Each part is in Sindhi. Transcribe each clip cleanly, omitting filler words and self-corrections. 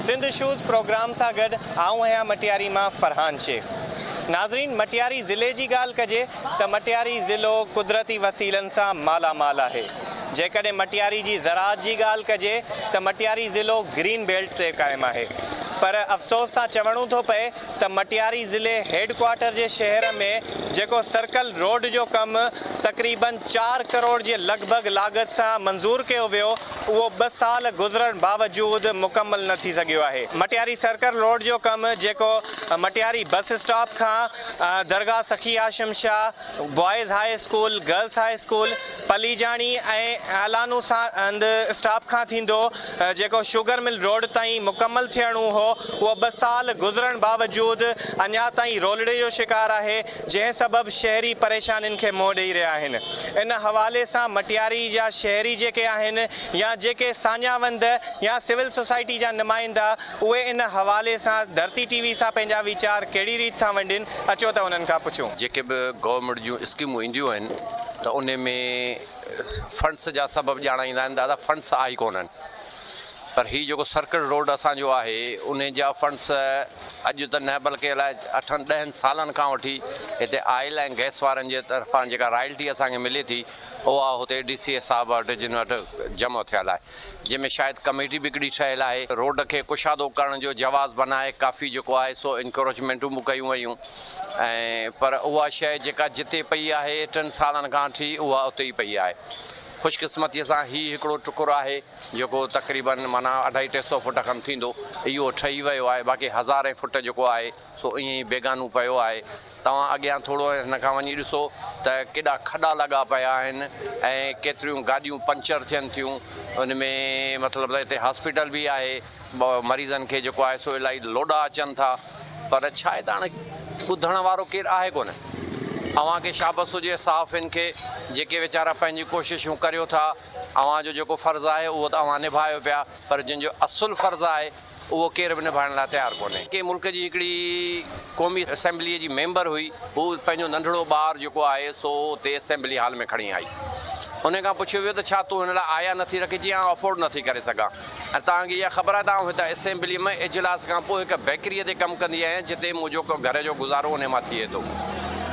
سنڌ اشوز پروگرام سان گڏ آئون آهيان مٽياري مان فرحان شيخ. ناظرين مٽياري ضلعي جي ڳالهه ڪجي ته مٽياري ضلعو قدرتي وسيلن سان مالا مال آهي. جيڪڏهن مٽياري جي زراعت جي ڳالهه ڪجي ته مٽياري ضلعو گرين بيلٽ تي قائم آهي پر افسوس سان چوڻو ٿو پئي ته مٽياري ضلعي هيڊ ڪوارٽر جي شهر ۾ جيڪو سرڪل روڊ جو ڪم تقريبن چار ڪروڙ جي لڳ ڀڳ لاڳت سان منظور ڪيو ويو اهو ٻه سال گذرڻ باوجود مڪمل نه ٿي سگهيو آهي. مٽياري سرڪل روڊ جو ڪم جيڪو مٽياري بس اسٽاپ کان درگاهه Sakhi Hashim Shah, boys high school, girls high school, Palijani ۽ Alano Sand stop کان ٿيندو جيڪو شوگر مل روڊ تائين مڪمل ٿيڻو هو اهو ٻه سال گذرڻ باوجود اڃا تائين رولڙي جو شڪار آهي جنهن سبب شهري پريشانين کي منهن ڏئي رهيا آهن ان حوالي سان مٽياري جا شهري جيڪي آهن يا جيڪي ساڃاهه وند يا سول سوسائٽي جا نمائندا اهي ان حوالي سان ڌرتي ٽي وي سان پنهنجا ويچار ڪهڙي ريت ٿا ونڊين اچو ته انهن کان پڇون. جيڪي به گورنمينٽ جون اسڪيمون اينديون آهن ته انهي ۾ فنڊس جا سبب ڄاڻائيندا آهن دادا فنڊس آهي ڪونهن پر هي جيڪو سرڪل روڊ اسان جو آهي انهي جا فنڊس اڄ ته نه بلڪه الائي اٺن ڏهن سالن کان وٺي هتي آئل ۽ گئس وارن جي طرفان جيڪا رائلٽي اسان کي ملي ٿي اها هتي ڊي سي اي صاحب وٽ جن وٽ جمع ٿيل آهي جنهن ۾ شايد ڪميٽي به هڪڙي ٺهيل آهي. روڊ کي ڪشادو ڪرڻ جو جواز بنائي ڪافي جيڪو آهي سو انڪروچمينٽون به ڪيون ويون ۽ پر اها شيء جيڪا جتي پئي آهي ٽن سالن کان وٺي اها اتي ئي پئي آهي. خوش قسمتيء سان هي هڪڙو ٽڪر آهي جيڪو تقريبن معنيٰ اڍائي ٽي سئو فوٽ کن ٿيندو اهو ٺهي ويو آهي باقي هزارين فوٽ جيڪو آهي سو ائين ئي بيگانو پيو آهي. توهان اڳيان ٿورو هن کان وڃي ڏسو ته ڪيڏا کڏا لڳا پيا آهن ۽ ڪيتريون گاڏيون پنچر ٿين ٿيون ان ۾ مطلب ته هتي هاسپيٽل به آهي مريضن کي جيڪو آهي سو الاهي لوڏا اچن ٿا پر ڇا آهي ته هاڻي ٻڌڻ وارو ڪير آهي ڪونه اوهان کي شابس هجي صحافين کي جيڪي ويچارا پنهنجي ڪوششون ڪريو ٿا اوهان جو جيڪو فرض آهي اهو ته اوهان نڀايو پيا پر جن جو اصل فرض آهي اهو ڪير به نڀائڻ لاء تيار ڪونهي. ڪنهن ملڪ جي هڪڙي قومي اسيمبليء جي ميمبر هئي. هوء پنهنجو ننڍڙو ٻار جيڪو آهي سو اتي اسيمبلي هال ۾ کڻي آئي. انهيء کان پڇيو ويو ته ڇا تون هن لاء آيا نٿي رکين؟ چيائين آئون افورڊ نٿي ڪري سگهان ۽ توهان کي اها خبر آهي ته آئون هتان اسيمبليء ۾ اجلاس کان پوء هڪ بيڪريء تي ڪم ڪندي آهيان جتي منهنجو گهر جو گذارو انهيء مان ٿئي ٿو.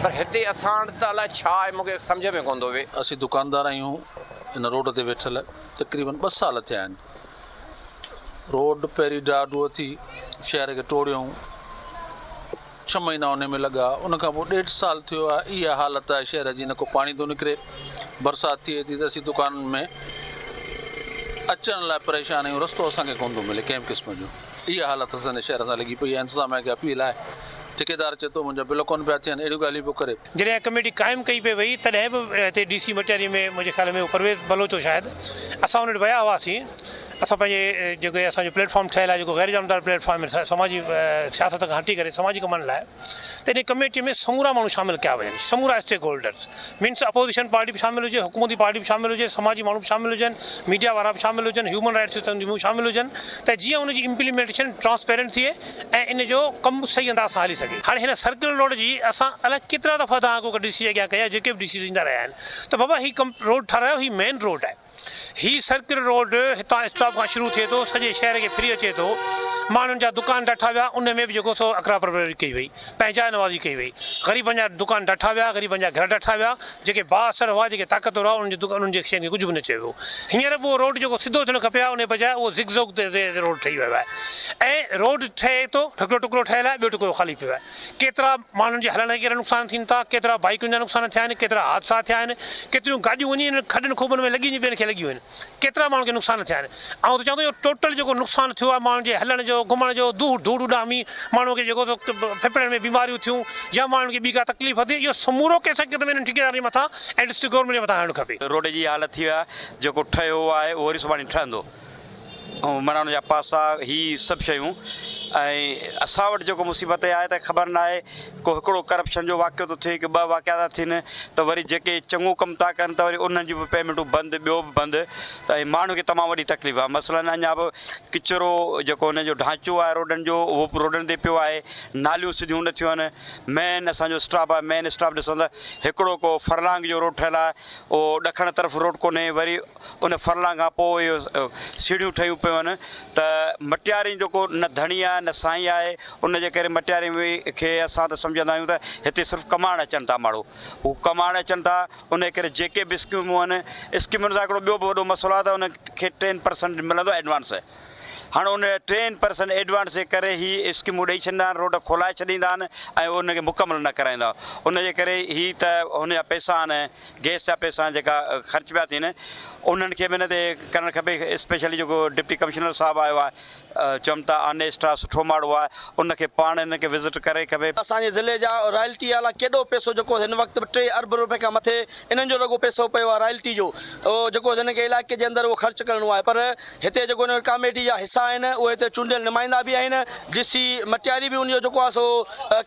پر هتي اسان وٽ ته الائي ڇا آهي مون کي سمجهه ۾ ڪونه ٿو وي. اسين دڪاندار آهيون هن روڊ تي ويٺل تقريبن ٻه سال ٿيا آهن. روڊ پهرين ڊاڊو اٿي شهر کي ٽوڙيائون ڇهه مهينا ان ۾ لڳا ان کان پوء ڏيڍ سال ٿيو آهي اها حالت آهي شهر جي نه ڪو پاڻي ٿو نڪري برسات ٿئي ٿي ته اسين دڪانن ۾ اچڻ لاء پريشان آهيون رستو اسان کي ڪونه ٿو ملي ڪنهن به قسم جو اها حالت اسان جي شهر سان لڳي پئي آهي انتظاميا کي اپيل آهي ٺيڪيدار چئي ٿو منهنجا بل ڪونه پيا ٿين اهڙيون ڳالهيون پيو ڪري. جڏهن ڪميٽي قائم ڪئي پئي وئي تڏهن به هتي ڊي سي مٽياري ۾ منهنجي خيال ۾ پرويز بلوچ هو شايد اسان ان وٽ ويا هئاسين اسان پنهنجي جيڪي اسان جو پليٽ فارم ٺهيل آهي جيڪو غير جانبدار پليٽ فارم آهي سماجي سياست کان هٽي ڪري سماجي ڪمن لاء ته ان ڪميٽي ۾ سمورا ماڻهو شامل ڪيا وڃن سمورا stakeholders means opposition party به شامل هجي حڪومتي پارٽي به شامل هجي سماجي ماڻهو به شامل هجن ميڊيا وارا به شامل هجن هيومن رائٽس جون تنظيمون شامل هجن ته جيئن ان جي امپليمينٽيشن ٽرانسپيرنٽ ٿئي ۽ ان جو ڪم صحيح انداز سان هلي سگهي. هاڻي هن سرڪلر روڊ جي اسان الائي ڪيترا دفعا توهان کان ڊي سي جي اڳيان ڪيا جيڪي به ڊي سيز ايندا رهيا آهن ته بابا هي ڪم روڊ ٺهرايو هي مين روڊ آهي هي سرڪلر روڊ هتان اسٽاپ کان شروع ٿئي ٿو سڄي شهر کي ڦري اچي ٿو ماڻهن جا دڪان ڊاٺا ويا ان ۾ به جيڪو سو اقرا پروري ڪئي وئي پنهنجا نوازي ڪئي وئي غريبن جا دڪان ڊاٺا ويا غريبن جا گهر ڊاٺا ويا جيڪي بااثر هئا جيڪي طاقتور هئا انهن جي انهن جي شين کي ڪجهه به نه چيو ويو هينئر به اهو روڊ جيڪو سڌو ٿيڻ کپي ها ان بجاء اهو زگ زوگ تي روڊ ٺهي ويو آهي ۽ روڊ ٺهي ٿو هڪڙو ٽڪرو ٺهيل آهي ٻيو ٽڪرو خالي پيو آهي ڪيترا ماڻهن جي هلڻ ڪري نقصان ٿين ٿا ڪيترا بائيڪن جا نقصان ٿيا آهن ڪيترا حادثا ٿيا آهن ڪيتريون گاڏيون وڃي انهن کڏن کوٻن ۾ لڳي وڃي ٻين کي لڳيون آهن ڪيترا ماڻهن کي نقصان ٿيا آهن. آئون ته چوان ٿو اهو ٽوٽل جيڪو نقصان ٿيو آهي ماڻهن جي هلڻ جو گهمڻ جو ڌوڙ ڌوڙ اڏامي ماڻهن کي جيڪو سو ڦڦڙن ۾ بيماريون ٿيون يا ماڻهن کي ٻي ڪا تڪليف ٿي اهو سمورو ڪيس حقيقت ۾ انهن ٺيڪيدارن جي مٿان ۽ ڊسٽرڪٽ گورنمينٽ جي مٿان هڻڻ کپي. روڊ جي حالت ٿي وئي آهي جيڪو ٺهيو آهي اهو وري سڀاڻي ٺهندو ۽ معنيٰ ان جا پاسا هي سڀ شيون ۽ اسان وٽ جيڪو مصيبت اها آهي ته خبر نه آهي ڪو هڪڙو ڪرپشن جو واقعو ٿو ٿئي ڪي ٻه واقعا ٿا ٿين ته وري جيڪي چڱو ڪم ٿا ڪن ته وري انهن جون به پيمينٽون بند ٻيو به بند ته ۽ ماڻهن کي تمام وڏي تڪليف آهي مثلاً اڃا به ڪچرو جيڪو هن جو ڍانچو آهي روڊن جو اهو به روڊن تي پيو آهي ناليون سڌيون نه ٿيون آهن مين اسان جو اسٽاپ آهي مين اسٽاپ ڏسو ته هڪڙو ڪو فرلانگ جو روڊ ٺهيل آهي اهو ڏکڻ طرف روڊ ڪونهي وري ان فرلانگ کان پوء اهو سيڙهيون ٺهيون ٿينديون پيون آهن ته مٽياري جو ڪو نه ڌڻي آهي نه سائين آهي ان جي ڪري مٽياري کي اسان ته سمجهندا آهيون ته هتي صرف ڪمائڻ اچن ٿا ماڻهو هو ڪمائڻ اچن ٿا ان جي ڪري جيڪي به اسڪيمون آهن اسڪيمن سان هڪڙو ٻيو به وڏو مسئلو آهي ته ان کي 10% ملندو ايڊوانس هاڻ ان 10% ايڊوانس جي ڪري هي اسڪيمون ڏئي ڇڏيندا آهن روڊ کولائي ڇڏيندا آهن ۽ ان کي مڪمل نه ڪرائيندا ان جي ڪري هي ته هن جا پئسا آهن گئس جا پئسا آهن جيڪا خرچ پيا ٿين انهن کي به ان تي ڪرڻ کپي اسپيشلي جيڪو ڊپٽي ڪمشنر صاحب آيو آهي چون ٿا آنيسٽ آ سٺو ماڻهو آ ان کي پاڻ هن کي وزٽ ڪري کپي. اسان جي ضلعي جا رائلٽي آلا ڪيڏو پئسو جيڪو هن وقت به 3 ارب روپين کان مٿي انهن جو رڳو پئسو پيو آ رائلٽي جو اهو جيڪو هن کي علائقي جي اندر اهو خرچ ڪرڻو آهي پر هتي جيڪو هن ڪاميٽي جا حصا آهن اهي هتي چونڊيل نمائندا به آهن ڊي سي مٽياري به ان جو جيڪو آ سو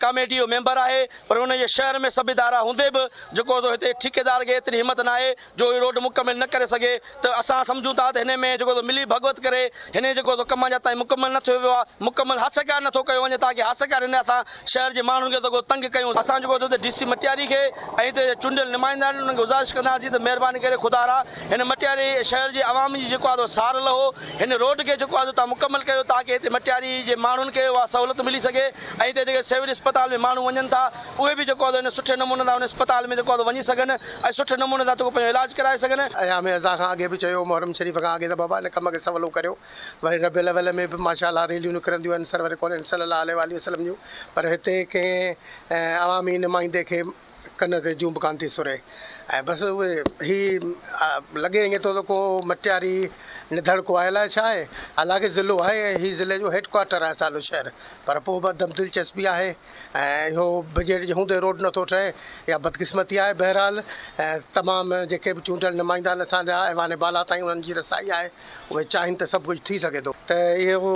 ڪاميٽي جو ميمبر آهي پر ان جي شهر ۾ سڀ ادارا هوندي به جيڪو سو هتي ٺيڪيدار کي ايتري همت ناهي جو هي روڊ مڪمل نه ڪري سگهي ته اسان سمجهون ٿا ته هن ۾ جيڪو سو ملي ڀڳت ڪري هن جيڪو سو ڪم اڃا تائين مڪمل نه ٿيو ويو آهي مڪمل هاسيڪار نه ٿو ڪيو وڃي تاڪه هاسيڪار هن اسان شهر جي ماڻهن کي جيڪو تنگ ڪيون اسان جيڪو سو ڊي سي مٽياري کي ۽ هتي جا چونڊيل نمائندا آهن انهن کي گذارش ڪنداسين ته مهرباني ڪري خدا را هن مٽياري شهر جي عوام جي جيڪو آهي سو سار لهو هن روڊ کي جيڪو آهي سو تان مڪمل ڪيو تاڪه هتي مٽياري جي ماڻهن کي اها سهولت ملي سگهي ۽ هتي جيڪي سول اسپتال ۾ ماڻهو وڃن ٿا اهي به جيڪو آهي سو هن سٺي نموني سان ان اسپتال ۾ جيڪو آهي سو وڃي سگهن ۽ سٺي نموني سان جيڪو پنهنجو علاج ڪرائي سگهن. ايام عزا کان اڳي به چيو محرم شريف کان اڳي ته بابا ان ڪم کي سولو ڪريو وري ربيع الاول ۾ به ماشاء الله ريليون نڪرنديون آهن سرور ڪونين صلي الله عليه واٰله وسلم جون پر هتي ڪنهن عوامي نمائندي کي ڪن تي جون به ڪانه ٿي سري ۽ بس اهي هي لڳي ائين ٿو ته ڪو مٽياري نڌڻڪو آهي الائي ڇا آهي حالانڪه ضلعو آهي ۽ هي ضلعي جو هيڊ ڪوارٽر آهي سالو شهر پر پوء به عدم دلچسپي آهي ۽ اهو بجيٽ جي هوندي روڊ نٿو ٺهي اها بدقسمتي آهي بهرحال تمام جيڪي به چونڊيل نمائندا آهن اسان جا ايوان بالا تائين انهن جي رسائي آهي اهي چاهين ته سڀ ڪجهه ٿي سگهي ٿو ته اهو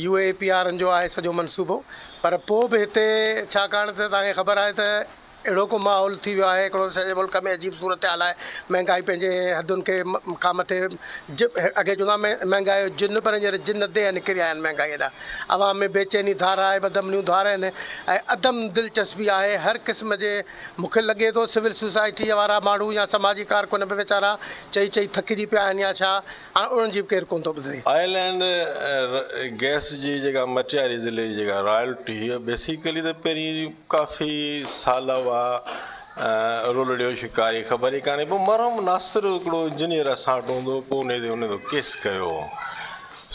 يو اي پي آرن جو آهي سڄو منصوبو پر پوء به هتي ڇاڪاڻ ته توهان کي خبر آهي ته اهڙو ڪو ماحول ٿي ويو آهي هڪڙو سڄي ملڪ ۾ عجيب صورتحال آهي مهنگائي پنهنجي حدن کي کان مٿي اڳي چوندا هئا مهنگائي جو جن پر هينئر جن ديهه نڪري آيا آهن مهنگائي جا عوام ۾ بيچيني ڌار آهي بدامنيون ڌار آهن ۽ عدم دلچسپي آهي هر قسم جي مون کي لڳي ٿو سول سوسائٽي وارا ماڻهو يا سماجي ڪارڪن به ويچارا چئي چئي ٿڪجي پيا آهن يا ڇا هاڻ انهن جي به ڪير ڪونه ٿو ٻڌي. آئل اينڊ گئس جي جيڪا مٽياري ضلعي جي جيڪا رائلٽي هئي بيسيڪلي ته پهرين ڪافي سال هئا رولڙيو شڪاري خبر ئي ڪانهي پوء مرحوم ناصر هڪڙو انجنيئر اسان وٽ هوندو هو پوء انهي تي ان ڪيس ڪيو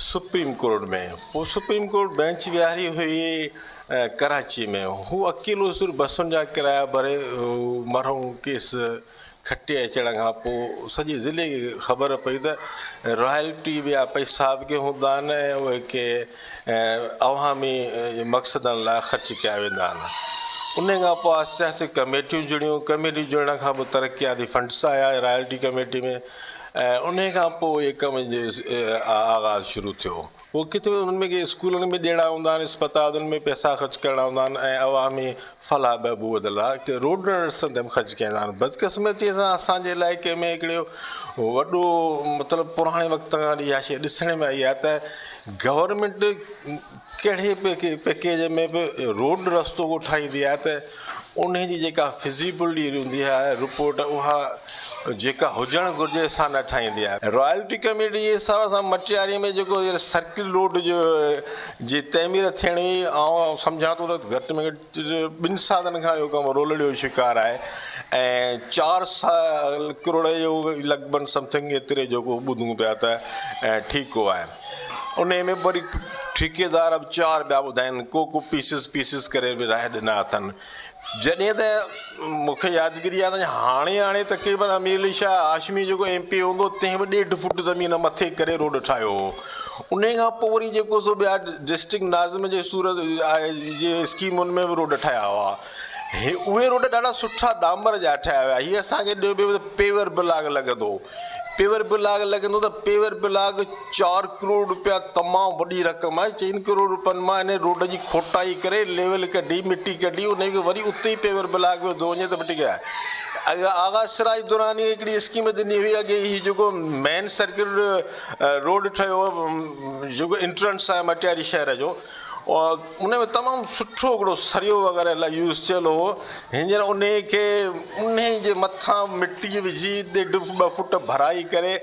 سپريم ڪورٽ ۾ پوء سپريم ڪورٽ بينچ ويهاري هئي ڪراچي ۾ هو اڪيلو صرف بسن جا ڪرايا ڀري مرحوم ڪيس کٽي اچڻ کان پوء سڄي ضلعي کي خبر پئي ته رائلٽي جا پئسا به ڪي هوندا آهن ۽ اهي ڪي عوامي مقصدن لاء خرچ ڪيا ويندا آهن. ان کان پوء آهستي آهستي ڪميٽيون جڙيون، ڪميٽيون جڙڻ کان پوء ترقياتي فنڊس آيا رائلٽي ڪميٽي ۾ ۽ ان کان پوء اهي ڪم جو آغاز شروع ٿيو. هو ڪٿي به انهن ۾ ڪي اسڪولن ۾ ڏيڻا هوندا آهن، اسپتالن ۾ پئسا خرچ ڪرڻا هوندا آهن ۽ عوامي فلاح بهبود لاء ڪي روڊن رستن تي به خرچ ڪيا ويندا آهن. بدقسمتيء سان اسان جي علائقي ۾ هڪڙو وڏو مطلب پراڻي وقت کان وٺي اها شيء ڏسڻ ۾ آئي آهي ته گورنمينٽ ڪهڙي پيڪيج ۾ به روڊ رستو ڪو ٺاهيندي آهي ته انهي جي جيڪا فزيبلٽي هوندي آهي رپورٽ اها جيڪا هجڻ گهرجي سا نه ٺاهيندي آهي. رائلٽي ڪميٽي جي حساب سان مٽياري ۾ جيڪو هينئر سرڪل روڊ جو جي تعمير ٿيڻي هئي آئون سمجهان ٿو ته گهٽ ۾ گهٽ ٻن سالن کان اهو ڪم رولڙي جو شڪار آهي ۽ 4 سال ڪروڙ جو لڳ ڀڳ سمٿنگ ايتري جو ڪو ٻڌون پيا ته ٺيڪو آهي. انهيء ۾ وري ٺيڪيدار به چار ٻيا ٻڌائين، ڪو ڪو پيسز پيسز ڪري ورهائي ڏنا اٿن. جڏهن ته مون کي يادگيري آهي ته هاڻي هاڻي تقريبن امير علي شاهه هاشمي جيڪو ايم پي هوندو هو، تنهن به ڏيڍ فوٽ زمين مٿي ڪري روڊ ٺاهيو هو. انهيء کان پوء وري جيڪو سو ٻيا ڊسٽرڪٽ ناظم جي صورت جي اسڪيمن ۾ به روڊ ٺاهيا هئا. اهي روڊ ڏاڍا سٺا ڏامر جا ٺاهيا ويا. هي اسان کي ڏيو پيو ته پيور بلاڪ لڳندو. پيور بلاڪ لڳندو ته پيور بلاڪ 4 ڪروڙ روپيا تمام وڏي رقم آهي 4 ڪروڙ روپين مان ان روڊ جي کوٽائي ڪري ليول ڪڍي مٽي ڪڍي ان کي وري اتي ئي پيور بلاڪ وڌو وڃي ته مٽي ڪيا آغا سراج دراني هڪڙي اسڪيم ڏني هئي اڳي هي جيڪو مين سرڪل روڊ ٺهيو جيڪو انٽرنس آهي مٽياري شهر جو ان ۾ تمام سٺو هڪڙو سريو وغيره يوز ٿيل هو هينئر انهي کي انهي جي مٿان مٽي وجهي ڏيڍ ٻه فوٽ ڀرائي ڪري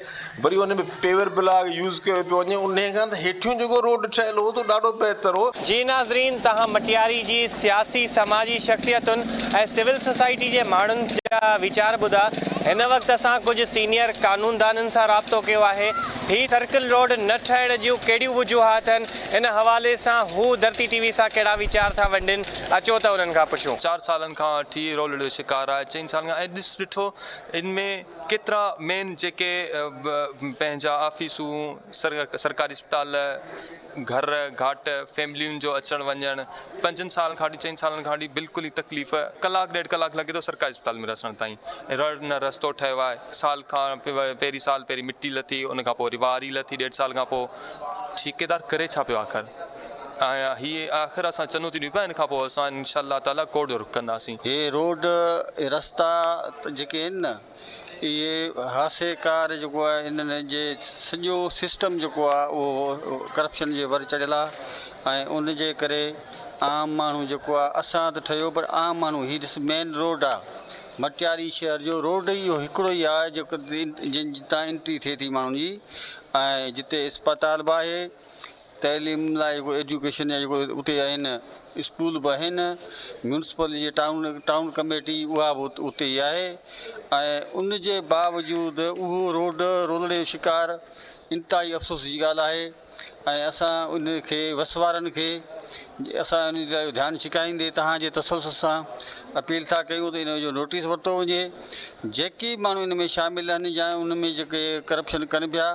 وري ان ۾ پيور بلاڪ يوز ڪيو پيو وڃي انهي کان ته هيٺيون جيڪو روڊ ٺهيل هو ته ڏاڍو بهتر هو. جي ناظرين توهان مٽياري جي سياسي سماجي شخصيتن ۽ سول سوسائٽي جي ماڻهن جا ويچار ٻڌا هن وقت اسان ڪجهه سينيئر قانوندانن سان رابطو ڪيو آهي هي سرڪل روڊ نه ٺهڻ جون ڪهڙيون وجوهات آهن ان حوالي سان هو ڌرتي ٽي وي سان ڪهڙا ويچار ٿا ونڊين اچو ته انهن کان پڇون. چار سالن کان وٺي رولڙي جو شڪار آهي چئن سالن کان ۽ ڏس ڏٺو ان ۾ ڪيترا مين جيڪي پنهنجا آفيسون سرڪاري اسپتال گهر گهاٽ فيملين جو اچڻ وڃڻ پنجن سالن کان وٺي چئن سالن کان وٺي بلڪل ئي تڪليف ڪلاڪ ڏيڍ ڪلاڪ لڳي ٿو سرڪاري اسپتال ۾ رسڻ تائين رڙ نه رستو ٺهيو آهي سال کان پهرين سال پهرين مٽي لٿي ان کان پوء وري واري لٿي ڏيڍ سال کان پوء ٺيڪيدار ڪري ڇا پيو آخر ۽ هي آخر اسان چنوتي ڏيون پيا ان کان پوء اسان انشاء الله تعالي ڪورٽ جو رخ ڪنداسين. هي روڊ رستا جيڪي آهن نه اهي هاسيڪار جيڪو آهي انهن جي سڄو سسٽم جيڪو آهي اهو ڪرپشن جي ور چڙهيل آهي ۽ ان جي ڪري عام ماڻهو جيڪو آهي اسان ته ٺهيو پر عام ماڻهو هي ڏس مين روڊ آهي مٽياري شهر جو روڊ ئي اهو هڪڙو ئي آهي جيڪو جتان انٽري ٿئي ٿي ماڻهن جي ۽ جتي اسپتال به آهي تعليم لاء جيڪو ايجوڪيشن جا جيڪو اتي آهن اسڪول به آهن ميونسپل جي ٽائون ٽائون ڪميٽي اها به اتي ئي آهي ۽ ان جي باوجود اهو روڊ رولڙي جو شڪار انتهائي افسوس جي ڳالهه آهي ۽ اسان ان کي وس وارن کي اسان ان جو ڌيان ڇڪائيندي توهان جي تسلسل سان اپيل ٿا ڪيون ته ان جو نوٽيس ورتو وڃي جيڪي به ماڻهو ان ۾ شامل آهن يا ان ۾ جيڪي ڪرپشن ڪن پيا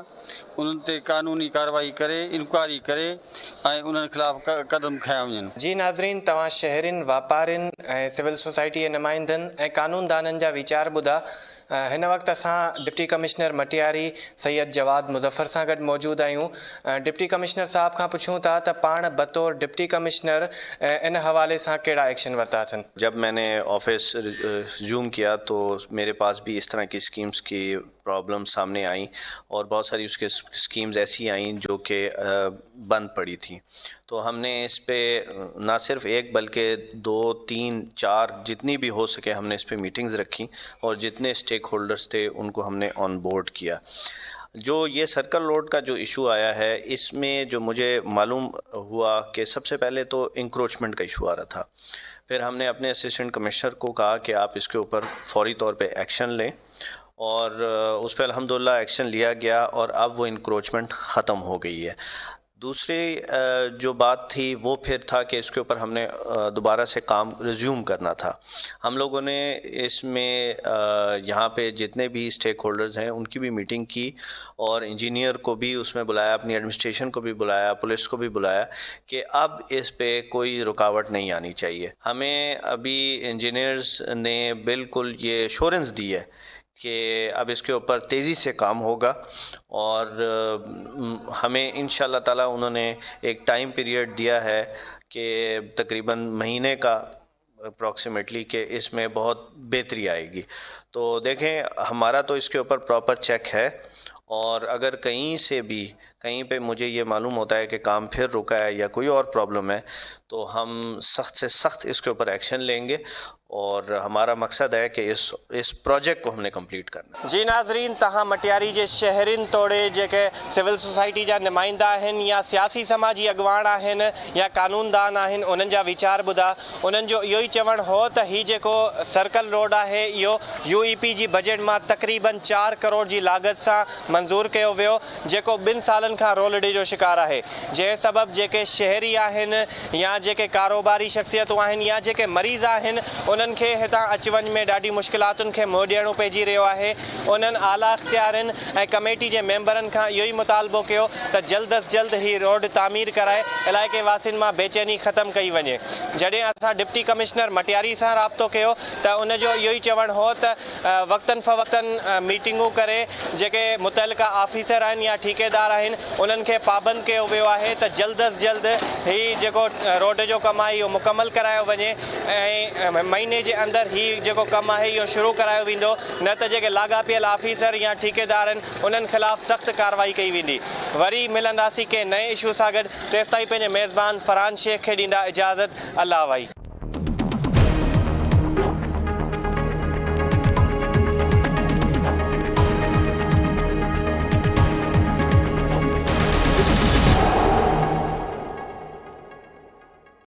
انهن تي قانوني ڪارروائي ڪري انڪوائري ڪري ۽ انهن خلاف قدم کنيا وڃن. جي ناظرين توهان شهرين، واپارين ۽ سول سوسائٽي جي نمائندن ۽ قانوندانن جا ويچار ٻڌا. هن وقت اسان ڊپٽي ڪمشنر مٽياري سيد جواد مظفر سان گڏ موجود آهيون. ڊپٽي ڪمشنر صاحب کان پڇون ٿا ته پاڻ بطور ڊپٽي ڪمشنر ان حوالي سان ڪهڙا ايڪشن ورتا اٿن. جب مين ني آفيس ريزيوم ڪيا تو ميري پاس ڀي اس طرح ڪي اسڪيمز ڪي پرابلم سامني آئين اور بهت ساري اس ڪي اسڪيمز ايسي آئين جو ڪي بند پڙي ٿي تو هم ني اس پي نا صرف ايڪ بلڪه دو تين چار جتني ڀي هو سڪي هم ني اس پي ميٽنگز رکي اور جتني اسٽيڪ هولڊرز ٿي ان ڪو هم ني آن بورڊ ڪيا جو يه سرڪل روڊ ڪا جو اشو آيا هي اس مين جو مجهي معلوم هوا ڪي سب سي پهلي تو انڪروچمينٽ ڪا اشو آ رها ٿا پهر هم ني اپني اسسٽنٽ ڪمشنر ڪو ڪها ڪي آپ اس ڪي اوپر فوري طور پي ايڪشن لين اور اس پي الحمدلله ايڪشن ليا گيا اور اب وو انڪروچمينٽ ختم هو گئي هي دوسري جو بات ٿي وو ڦر ٿا ڪي اس ڪي اوپر هم ني دوباره سي ڪام ريزيوم ڪرنا ٿا هم لوگون ني اس مين يهان پي جتني ڀي اسٽيڪ هولڊرز هين ان ڪي ڀي ميٽنگ ڪي اور انجنيئر ڪو ڀي اس مين بلايا اپني ايڊمنسٽريشن ڪو ڀي بلايا پوليس ڪو ڀي بلايا ڪي اب اس پي ڪوئي رڪاوٽ نهين آني چاهيي همين ابي انجنيئرز ني بلڪل يه اشورنس the هي ڪي اب اس ڪي اوپر تيزي سي ڪام هوگا اور همين انشاء الله تعالي انهون ني ايڪ ٽائيم پيريڊ ديا هي ڪي تقريبن مهيني ڪا اپروڪسيميٽلي ڪي اس مين بهت بهتري آئي گي تو ديکين همارا تو اس ڪي اوپر پراپر چيڪ هي اور اگر ڪهين سي ڀي ڪهين پي مجهي يه معلوم هوتا هي ڪي ڪام ڦر رڪا هي يا ڪوئي اور پرابلم هي تو هم سخت سي سخت اس ڪي اوپر ايڪشن لين گي اور همارا مقصد هي ڪي اس اس پروجيڪٽ ڪو هم ني ڪمپليٽ ڪرنا هي. جي ناظرين توهان مٽياري جي شهرين توڙي جيڪي سول سوسائٽي جا نمائندا آهن يا سياسي سماجي اڳواڻ آهن يا قانوندان آهن انهن جا ويچار ٻڌا انهن جو اهو ئي چوڻ هو ته هي جيڪو سرڪل روڊ آهي اهو يو اي پي جي بجيٽ مان تقريبن چار ڪروڙ جي لاڳت سان منظور ڪيو ويو جيڪو ٻن سالن کان رولڙي جو شڪار آهي جنهن سبب جيڪي شهري آهن يا جيڪي ڪاروباري شخصيتون آهن يا جيڪي مريض آهن انهن کي هتان اچ وڃ ۾ ڏاڍي مشڪلاتن کي منهن ڏيڻو پئجي رهيو آهي انهن اعليٰ اختيارين ۽ ڪميٽي جي ميمبرن کان اهو ئي مطالبو ڪيو ته جلد از جلد هي روڊ تعمير ڪرائي علائقي واسين مان بيچيني ختم ڪئي وڃي جڏهن اسان ڊپٽي ڪمشنر مٽياري سان رابطو ڪيو ته ان جو اهو ئي چوڻ هو ته وقتن فوقتن ميٽنگون ڪري جيڪي متعلقه آفيسر آهن يا ٺيڪيدار آهن. انهن کي پابند ڪيو ويو آهي ته جلد از جلد هي جيڪو روڊ جو ڪم آهي اهو مڪمل ڪرايو وڃي ۽ مهيني جي اندر هي جيڪو ڪم آهي اهو شروع ڪرايو ويندو نه ته جيڪي لاڳاپيل آفيسر يا ٺيڪيدار آهن انهن خلاف سخت ڪارروائي ڪئي ويندي. وري ملنداسين ڪنهن نئين اشو سان گڏ تيستائين پنهنجي ميزبان فرحان شيخ کي ڏيندا اجازت الله وائي.